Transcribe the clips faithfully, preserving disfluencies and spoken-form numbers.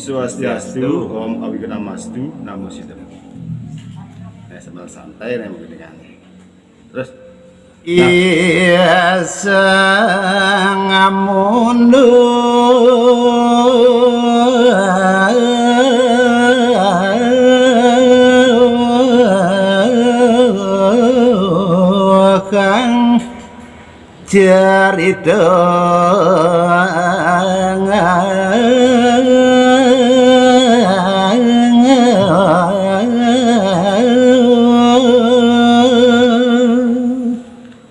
Swastiastu, Om Awighnamastu, Namo Siddham. Nah, sambil santai nih begini kan. Terus, nah. Iseng munduh kang cerita.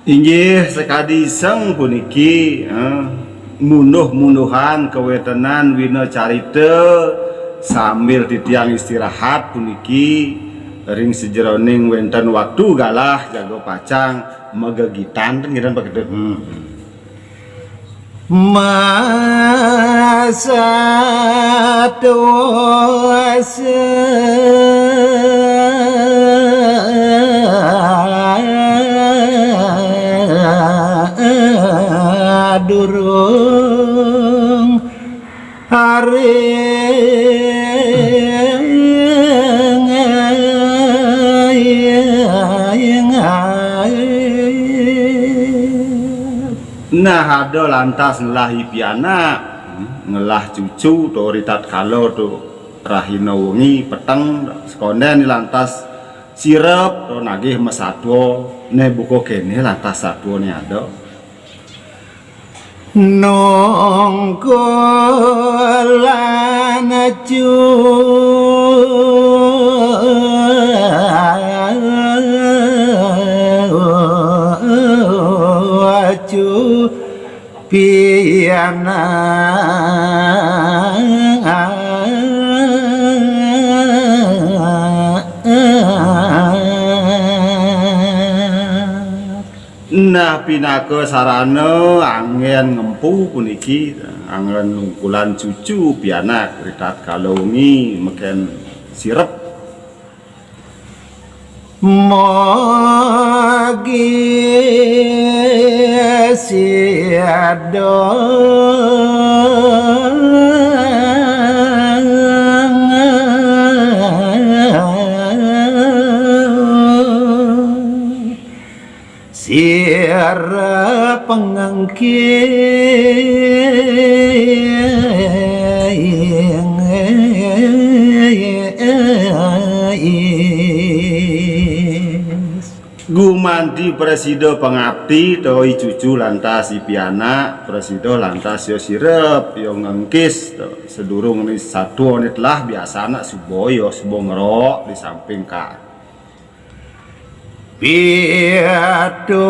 Inggih, sakadi iseng puniki, eh, munduh-munduhan kawéntenan wina carita sambil titiang istirahat puniki ring sajeroning wénten waktu galah jaga pacang magegitan ten ngiran pakedet. Hmm. Masatuasa durung haring. Nah, ada lantas ngelah i pianak, ngelah cucu, to ritatkala to rahina wengi, peteng, sekondén lantas sirep, to nagih masatua, né buka kéné lantas satua né ada. Nongkolan cucu pianak. Nah, pinaka sarana anggén ngempu puniki, anggén nungkulan cucu pianak ritatkala wengi mekén sirep. Mogi siada sira pengengkis. Gumanti prasida pangapti, to i cucu lantas i pianak, prasida lantas ya sirep, ya ngengkis, to. Sadurung né satua né telah biasa anak suba ya, suba ngerok di samping ka. Piatu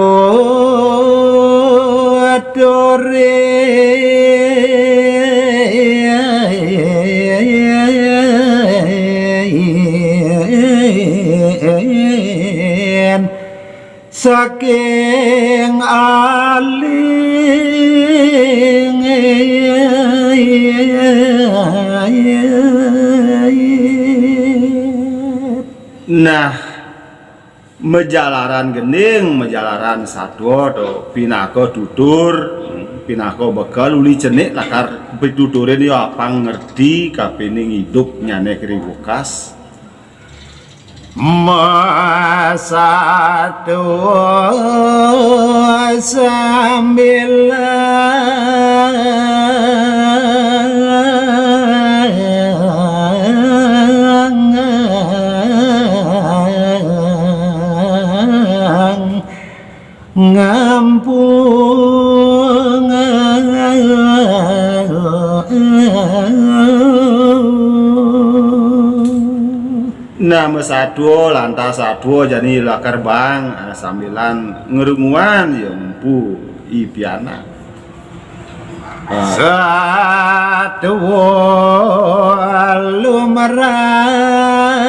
turin saking aling. Nah, majalaran gending, majalaran satua to pinaka tutur, pinaka bekel uli cenik lakar pituturin ya apang ngerti kapining idupnyané kri wukas. Masatua sambilang ngampung. Nah, masatua lantas satua jani lakar bang, ah, sambilan ngrunguang ya empu i pianak. Ah. Satua lumrah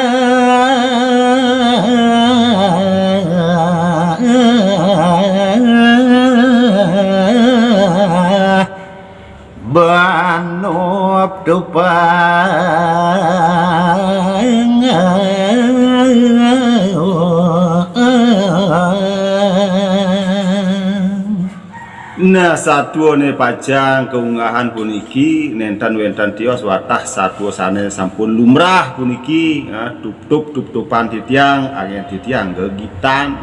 banup tupang. Nah, Satua sané pacang kaunggahang puniki nénten wénten tios wantah satua sané sampun lumrah puniki, ya, tuptup tuptupan titiang, anggén titiang gegitan.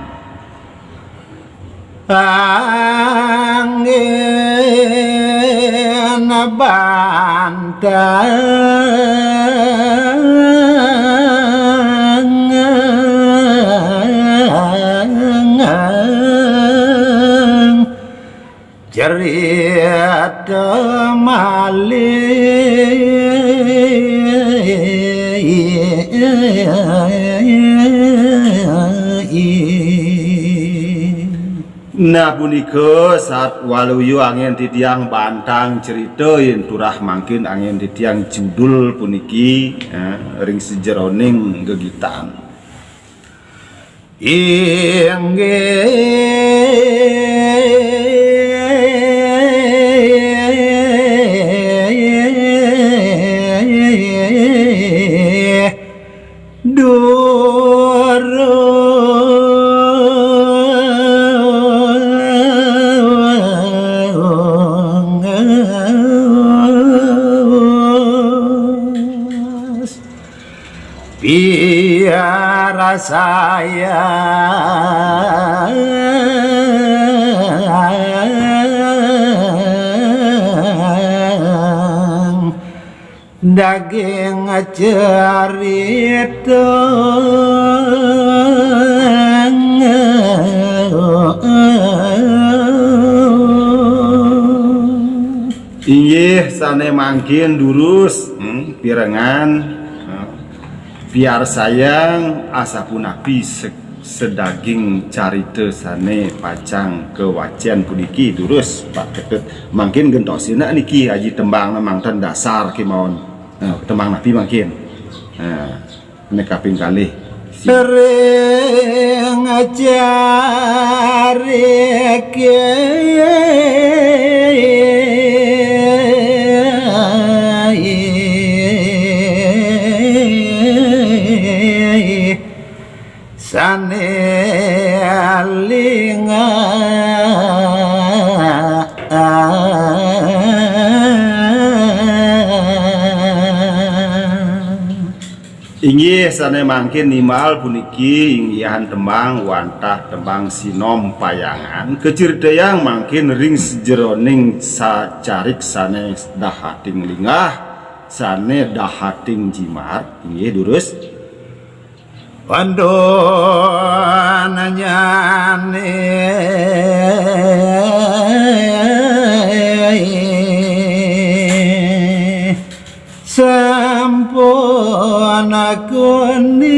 Anggén bantang. Cerita malih. Nah, punika sat waluya anggén titiang bantang cerita yén turah mangkin anggén titiang judul puniki, eh, ring sajeroning gegitan. Inggih. Durus. Piara sayang daging cerita. Inggih sané mangkin durus, hmm, pirengang, hmm, piarsayang asapunapi se-, sedaging carita sané pacang kawacén puniki, durus, Pak Ketut. Mangkin gentosin niki aji tembang manten dasar kémaon. Nah, tembang napi mangkin? Nah, ané kaping kalih. Ring carik sané lingah. Inggih sané mangkin nimbal puniki inggihan tembang wantah tembang sinompayangan, kacaritayang mangkin ring sajeroning sacarik sané dahating lingah, sané dahating jimbar, inggih durus. Pandonanyané sampun kuning.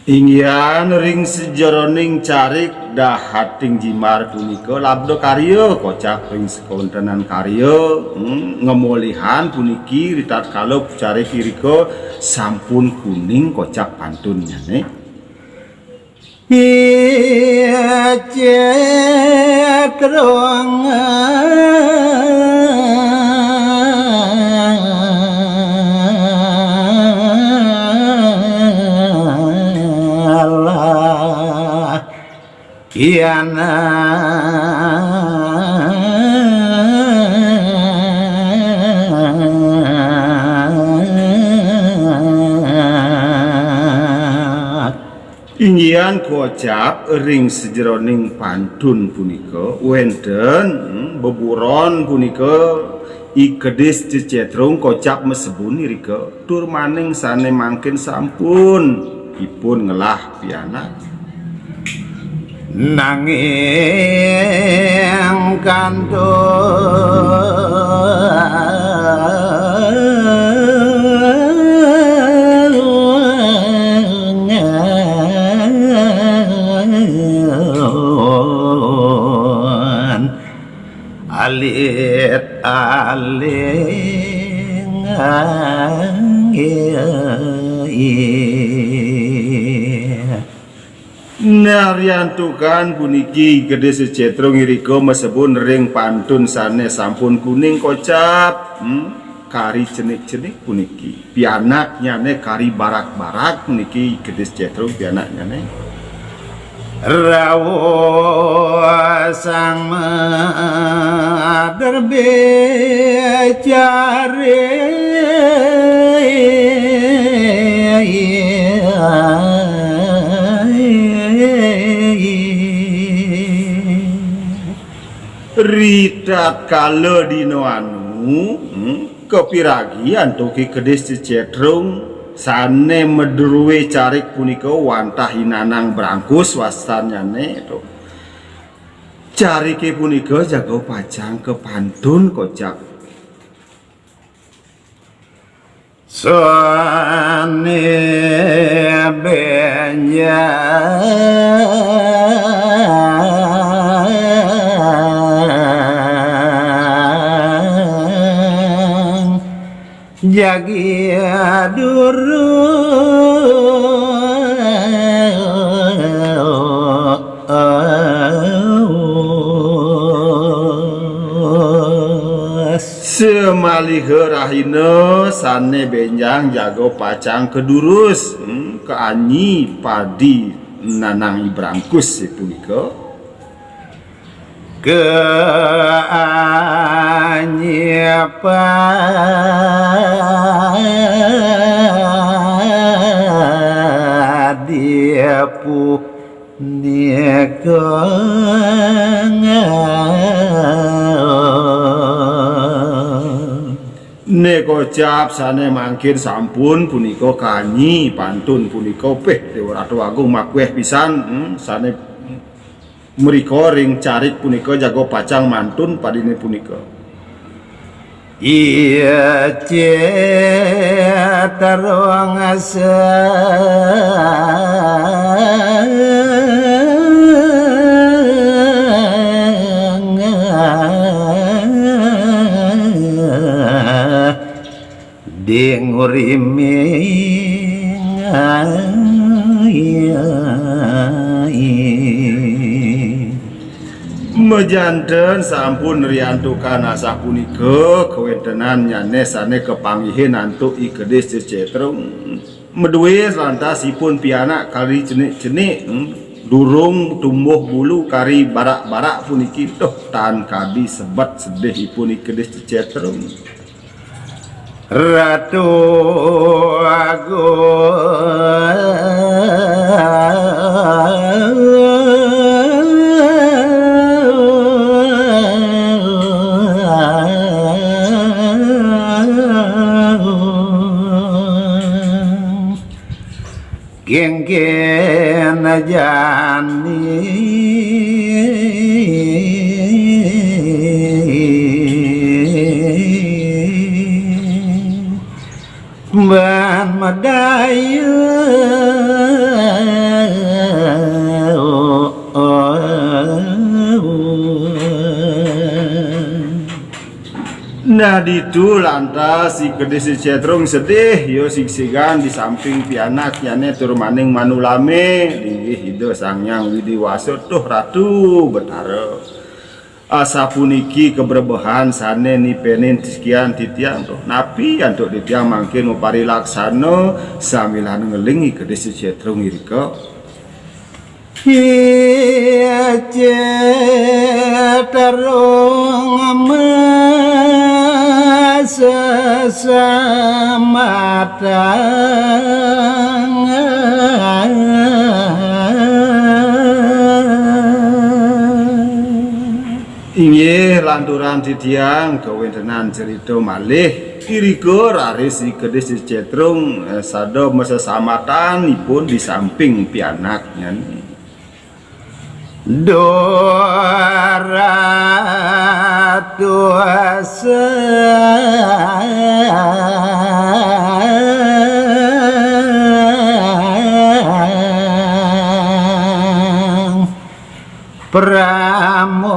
Inggihan ring sajeroning carik dahating jimbar punika labda karya kocap ring sakawéntenan karya, hmm, ngamolihang puniki ritatkala carik irika sampun kuning kocap pantunnyané. Icet rong Allah. Kiana. Inggihan kocap ring sajeroning pantun punika wénten, hmm, beburon punika I Kedis Cecétrung kocap masebun irika, tur maning sané mangkin sampun ipun ngelah pianak. Nanging kantun alit-aling. Nah, riantukan puniki Kedis Cecétrung irika masebun ring pantun sané sampun kuning kocap. Hmm? kari cenik-cenik puniki. Pianaknyané kari barak-barak puniki, Kedis Cétrung pianaknyané. Rawuh sang mader bicara. Ritatkala dina anu, hmm, kapiragi antuk Ki Kedis Cétrung sané madrué carik punika wantah I Nanang Brangkus wastannyané to. Cariké punika jaga pacang kapantun kocap. Sané bénjang jagi durus. Samaliha rahina sané bénjang jaga pacang kadurus, hmm, kaanyi padi Nanang I Brangkus punika. Kaanyi padi punika. Né kocap sané mangkin sampun punika kaanyi pantun punika, pih Déwa Ratu Agung makwéh pisan, hmm, sané mrika ring carik punika jaga pacang mantun padiné punika. Iya cétrung sengah ding uriming. Majanten sampun riantukan asapunika kawéntenannyané sané kapanggihin antuk I Kedis Cétrung. Madué lantas ipun pianak kari cenik-cenik, hmm, durung tumbuh bulu kari barak-barak puniki, duh, tan kadi sebet sedih ipun I Kedis Cétrung. Ratu Agung. Kéngkén jani ban madaya. Nah, ditu lantas I Kedis Cétrung sedih, ya sigsigan di samping pianaknyané tur maning manulami, linggih Ida Sang Hyang Widhi Wasa, duh Ratu Betara. Asapuniki kabrebehan sané nipénin sikian titiang, duh. Napi antuk titiang mangkin maparilaksana sambilang ngeling I Kedis Cétrung irika? Cétrung masesamatang. Inggih, lanturan titiang kawéntenan carita malih, irika raris I Kedis Cétrung, eh, sada masesamatan ipun di samping pianaknyané. Duh Ratu Sang Pramokawi.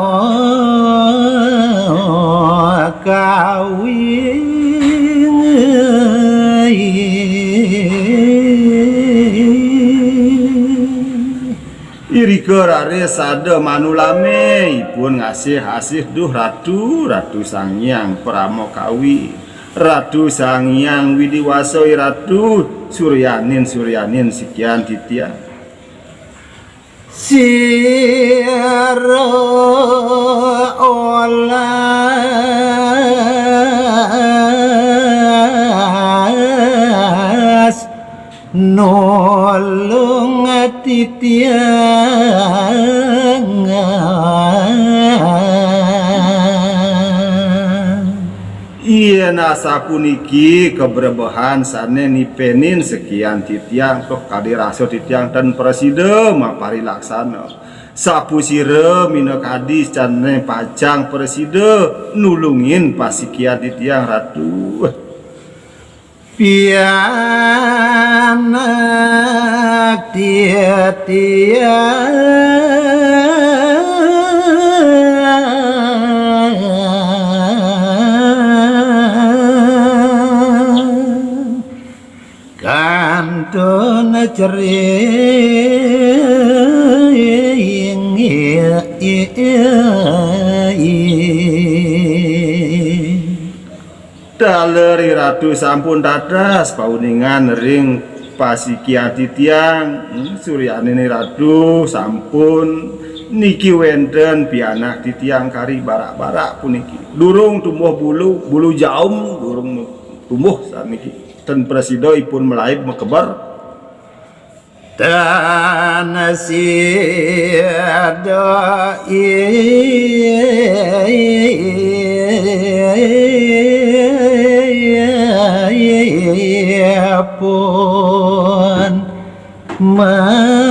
Irika raris sada manulami ipun ngasih-asih, duh Ratu, Ratu Sang Hyang Pramokawi. Ratu Sang Hyang Widi Wasa, Ratu, suryanin, suryanin sikian titiang. Sira olas nulung titiang. Yén asapuniki kabrebehan sané nipenin sikian titiang, toh kadi rasa titiang ten prasida maparilaksana. Sapasira minakadi sané pacang prasida nulungin pasikian titiang, Ratu. Pianak titiang kantun cering. Taler Ratu sampun dadas pauningan ring pasikian titiang. Hmm, suryanin Ratu sampun niki wénten pianak titiang kari barak-barak puniki. Durung tumbuh bulu, bulu jaum durung tumbuh saniki. Ten prasida ipun malaib makeber. Tan sida ipun malaing.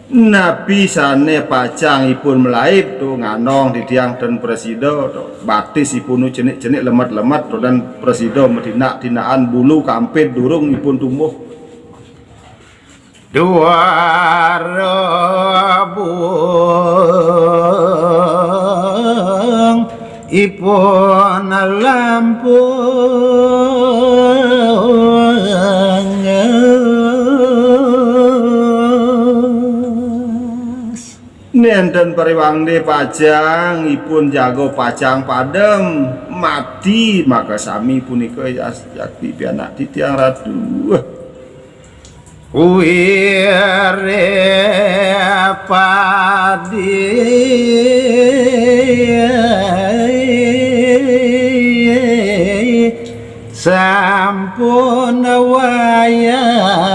Napi sané pacang ipun malaib to, ngandong titiang ten prasida to. Batis ipun nu cenik-cenik, lemet-lemet to, ten prasida matindak-tindakan, bulu kampid durung ipun tumbuh. Dua rebung ipun lampung. Nénten pariwangdé pacang ipun jaga pacang padem, mati makasami punika, yas-, yakti pianak titiang, Ratu. Kuiré padi sampun wayang.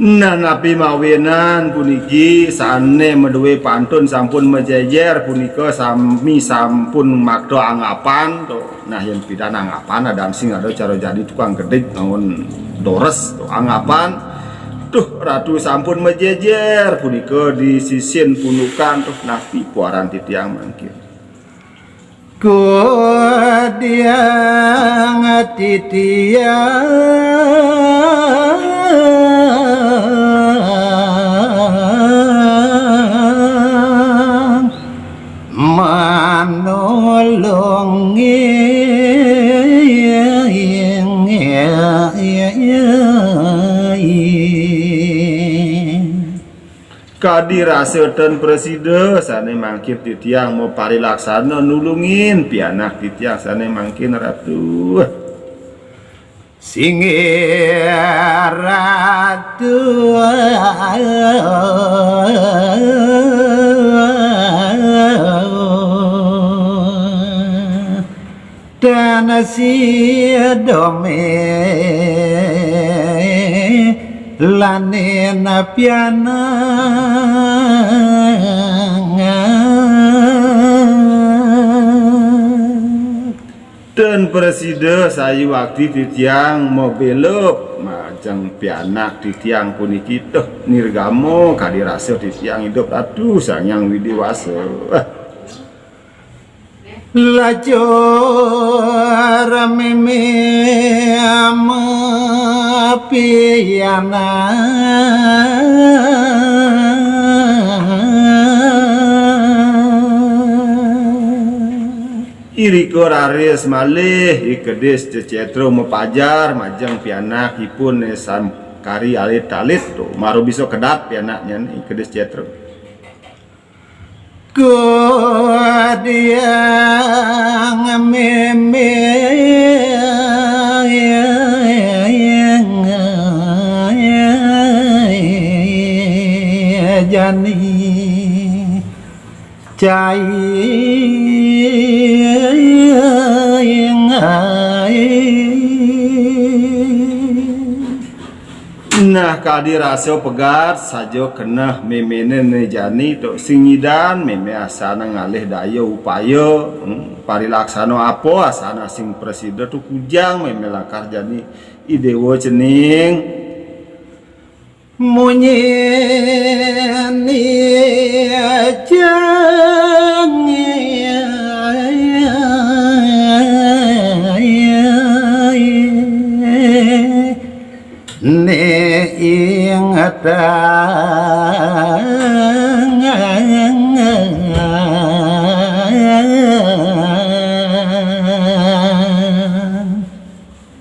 Nah, napi mawinan puniki sané madué pantun sampun majéjér punika sami sampun makta anggapan to. Nah, yén pidan anggapan, ada sing ada cara jadi tukang gedik, namun dores to anggapan. Duh, Ratu sampun majéjér punika di sisin pundukan to, napi puaran titiang mangkin. Kudiang titiang manulungi. Kadi rasa ten prasida sané mangkin titiang maparilaksana nulungin pianak titiang sané mangkin, Ratu. Singgih Ratu. Tan sida malanin pianak. Tan prasida sayuwakti titiang mabéla majeng pianak titiang puniki, duh, nirgama kadi rasa titiang idup, Ratu Sang Hyang Widi Wasa. Lacur mimih mapianak. Irika raris malih I Kedis Cecetro mapajar majeng pianakipun Sang Kari alit-alit to, mara bisa kedat pianaknyané I Kedis Cetro. Kudiang mémé jani cai. Nah, kadi rasa pegat saja keneh méméné né jani to, sing nyidan mémé asana ngalih daya upaya, hmm, parilaksana apa asana sing prasida to, kudiang mémé lakar jani I Déwa cening. Munyin jeng ne ing tangan.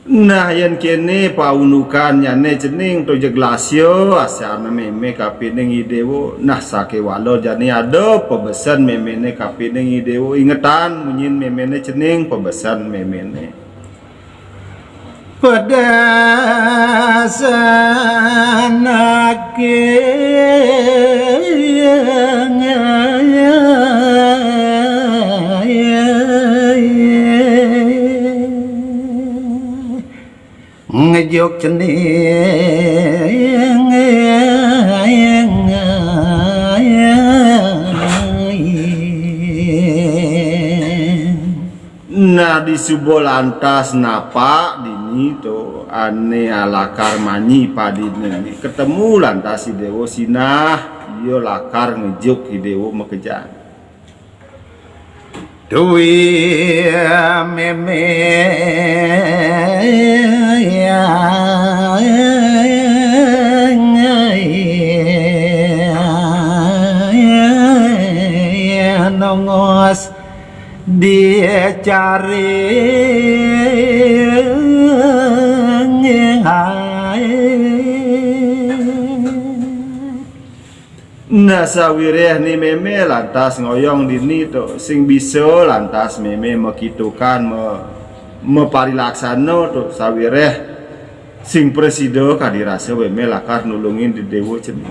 Nah, yén kéné paundukannyané cening to jeg lasya, asana mémé kapining I Déwa. Nah, sakéwala jani ada pabesen méméné kapining I Déwa. Ingetan munyin méméné cening pabesen méméné. Pedasan ngejuk cening. Nah, disuba lantas napak dini to, ané alakar manyi padiné, ketemu lantas I Déwa sinah, ia lakar ngejuk I Déwa makejang. Duwé mémé nongos dicaring. Nah, sawiréh né mémé lantas ngoyong dini to, sing bisa lantas mémé makitukan, ma-, maparilaksana to, sawiréh sing prasida kadi rasa mémé lakar nulungin I Déwa cening.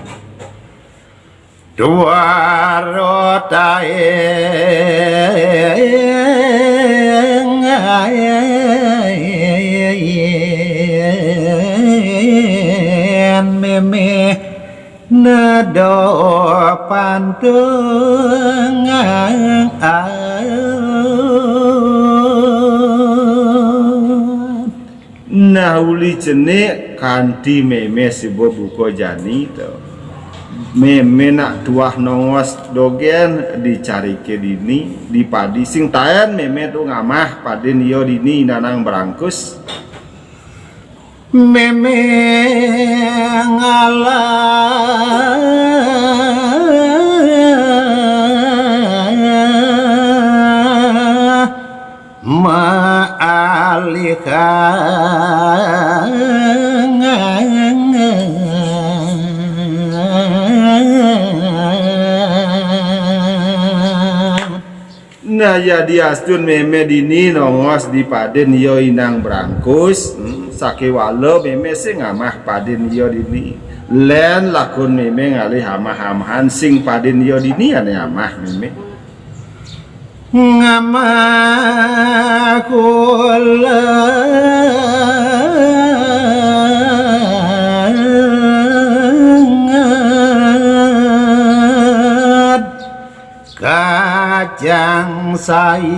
Duara taing mémé neda pantungan. Nah, uli cenik kanti mémé suba buka jani to. Mémé nak tuah nongos dogén di cariké dini, di padi sing taén mémé to ngamah padin ia dini nanang brangkus. Mémé ngalah maalihang. Nah, yadiastun mémé dini nongos di padin ia inang brangkus, hmm, sakéwala mémé sing ngamah padin ia dini. Lén lakun mémé ngalih amah-amahan sing padin ia dini ané amah mémé. Ngamah kula kacang saing.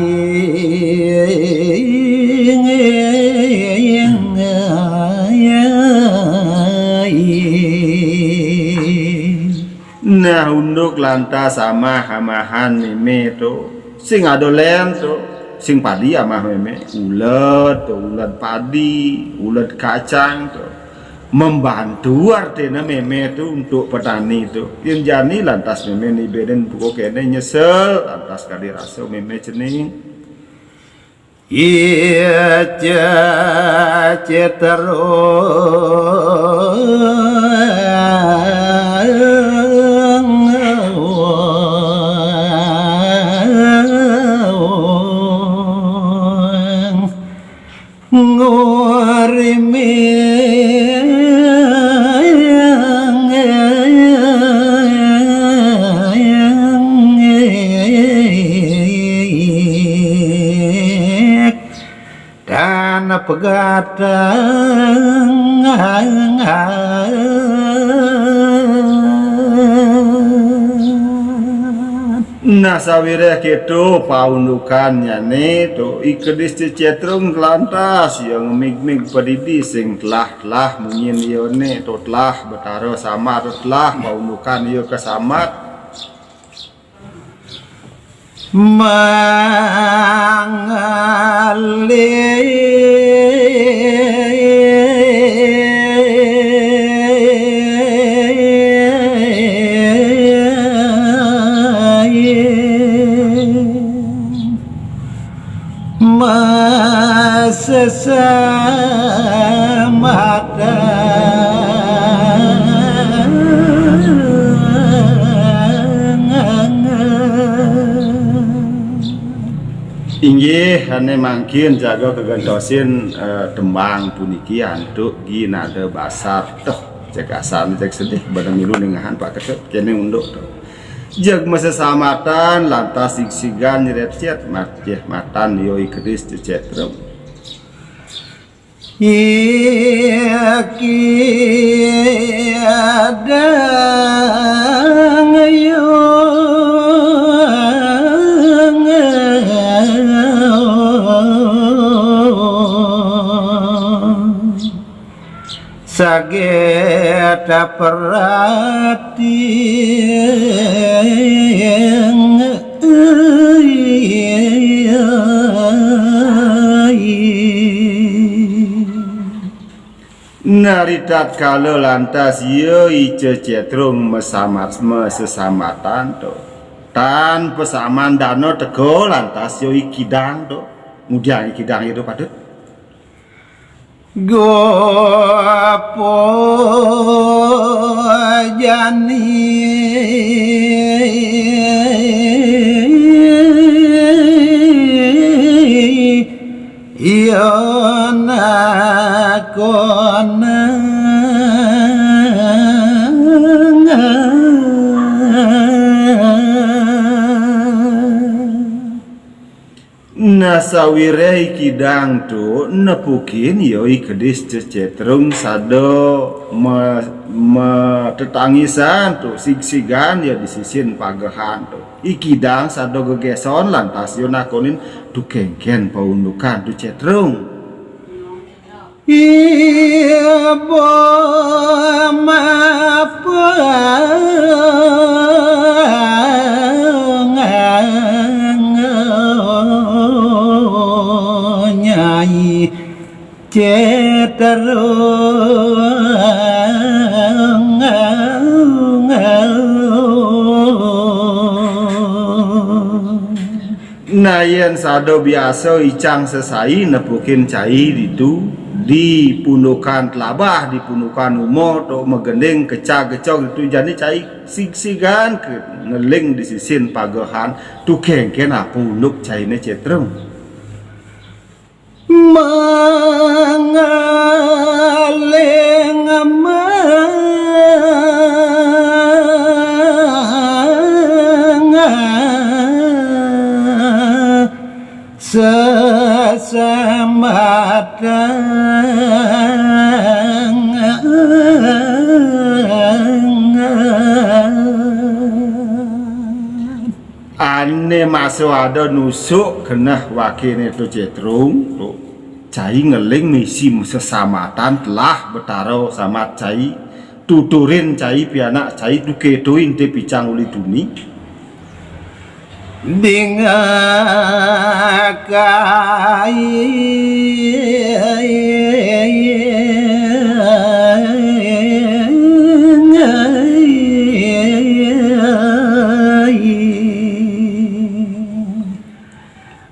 Nah, unduk lantas amah-amahan mémé to. Sing ada lén to, sing padi amah mémé. Uled to, uled padi, uled kacang to. Membantu artiné mémé to untuk petani to. Yén jani lantas mémé nibénin buka kéné nyesel, lantas kadi rasa mémé cening. Ica Cetrung ngurimik tanah pegatang. Nah, sawiréh kéto paundukanné to, I Kedis Cetrung lantas ia ngemig-mig padidi sing telah-telah munyin iané to, telah Betara sambat, telah paundukan ia kasambat. Mangalih masesamatan. Inggih, ané mangkin jaga kagentosin, eh, tembang puniki antuk ginada basar. Tuh, cék asané cék sedih, bada milu ningahan Pak Ketut, kéné unduk to. Jeg masesamatan, lantas sigsigan nyerepsiat, macéh matan ia I Kedis Cetrung. Iki adang yung saget perhati. Nari tatkala lantas ia Ica Cetrung masambat, masesamatan to, tan pasaman dana teka lantas ia I Kidang to. Ngudiang I Kidang ia to, Patut? Gopo jani ia nakonang. Nah, sawiréh I Kidang to nepukin ia I Kedis Cetrung sada ma-, matetangisan to, sigsigan ia di sisin pagehan to. I Kidang sada gegéson lantas ia nakonin, "To kénkén paundukan to, Cetrung?" Iba mapang Nyai Cetrung. Nah, yén sada biasa icang sesai nepukin cai ditu, di pundukan telabah, di pundukan uma, to magending kecag-kecog ditu, jani cai sigsigan ké ngeling di sisin pagehan, to kénkén apa unduk cainé, Cetrung? Mangaling manga sesamatan. Ané masa ada nusuk keneh wakiné to, Cetrung, to cai ngeling misi sesamatan, telah Betara sambat cai, tuturin cai pianak cai, to kétoin té picang uli tuni. Dingakai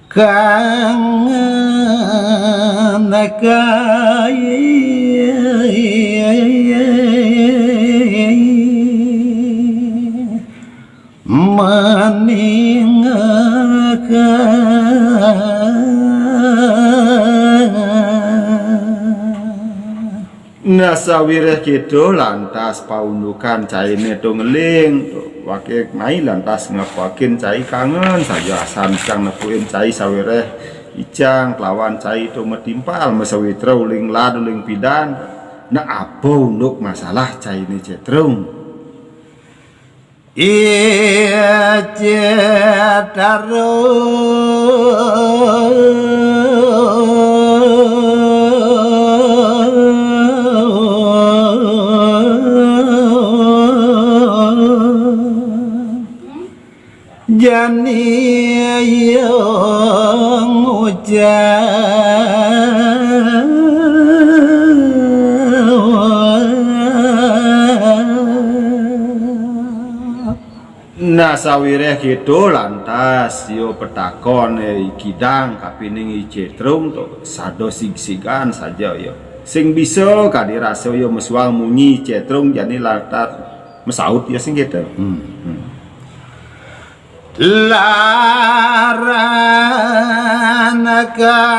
Kangen kai maningaka. Nah, sawiréh kéto lantas paundukan cainé to ngeling, to. Waké mai lantas ngepakin cai kangen saja asan cang nepukin cai sawiréh icang kelawan cai to matimpal masawitra uling lad uling pidan. Nah, apa unduk masalah cainé Cétrung? Ih, Cétrung. Jani yang ucap. Nah, sawiréh kéto lantas ya patakon, eh, I Kidang kapining I Cétrung to, sada sigsigan saja ya. Sing bisa kadi rasa ya mesuang munyi Cétrung jani lantas masaut ya sing kéto. Hmm, hmm. Laran kaining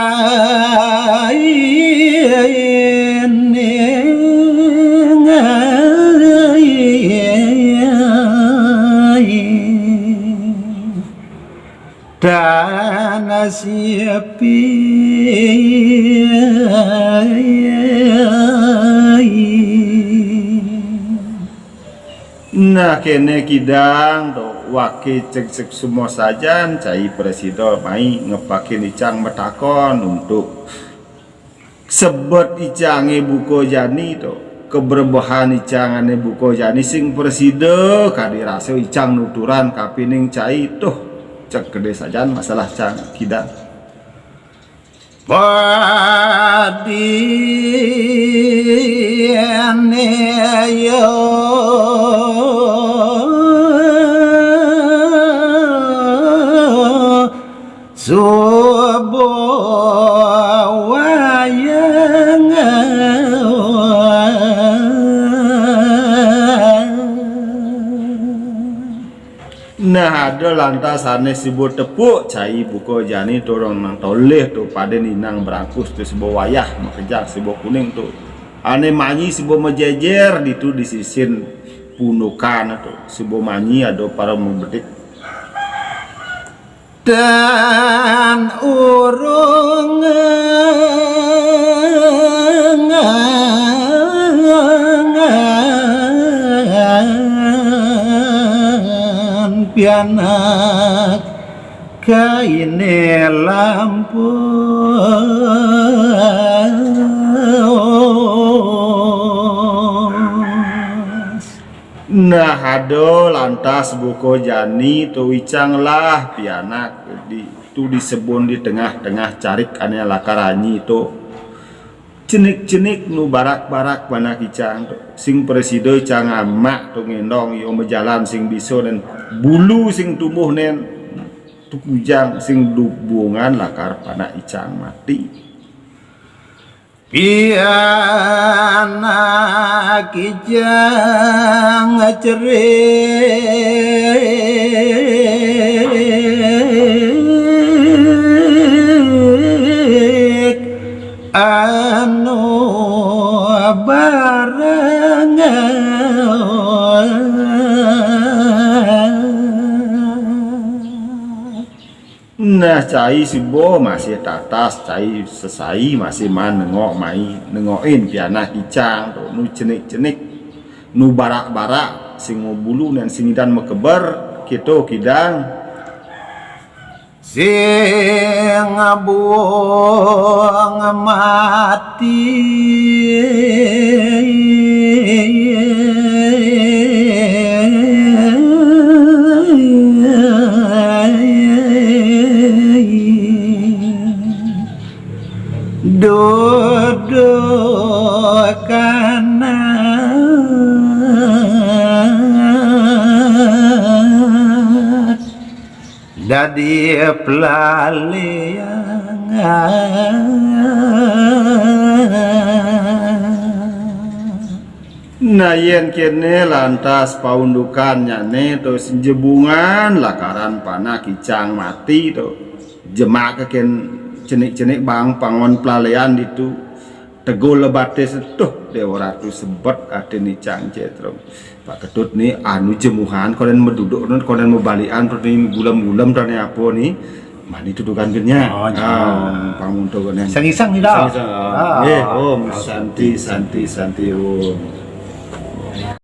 tanah sipi. Nah, kéné Kidang to, waké cék semua sajan, cai prasida mai ngepakin icang matakon untuk sebet icangé buka jani to, kabrebehan icang ané buka jani sing prasida kadi rasa icang nuturan kapining cai to, cék gedé sajan masalah cang Kidang. Padi ane yo subuh wayang. Nah, ada lantas sané sibuh tepuk cai buka jani turun nang tolih tu pada ninang berangkus tu sibuh wayah makejang sibuh kuning tu. Ané manyi sibuh majejer ditu di sisin pundukan tu. Sibuh manyi ada para mabedik. Dan urung pianak kaine lampus. Nah, ada lantas buka jani tu icang lah pianak di tu disebun di tengah-tengah carik ane lakar anyi tu. Cenik-cenik nu barak-barak panak icang tu. Sing presida icang amak tu ngendong yo majalan sing bisa dan bulu sing tumbuh nen tu kujang sing dubungan lakar panak icang mati. Pianak ijang cerik anu bareng. Nah, cai sibo masih tatas, cai sesai masih maan nengok mai, nengokin pianak icang tu, nu cenik-cenik, nu barak-barak, sing bulu nan sing idan mekeber, kito kidang. Sing buang mati. Duduk anak. Dadi pelaliang. Nah, yén kéné lantas paundukanné to jebungan lakaran panah kicang mati to. Jemak kén cenik-cenik bang pangon pelalian ditu. Tegul lebaté setuh Déwa Ratu sebet atiné Cang Cétrum. Pak Ketut né anu jemuhan konden meduduk konden mebalikan to né gulem-gulem to né apa né. Mani tudukan genya. Oh, iya. Ah, pangunto konden. Iseng-iseng nih, dah. Iseng-iseng, ah. Ah. Nggih, Om Santi, Santi, Santi, Om.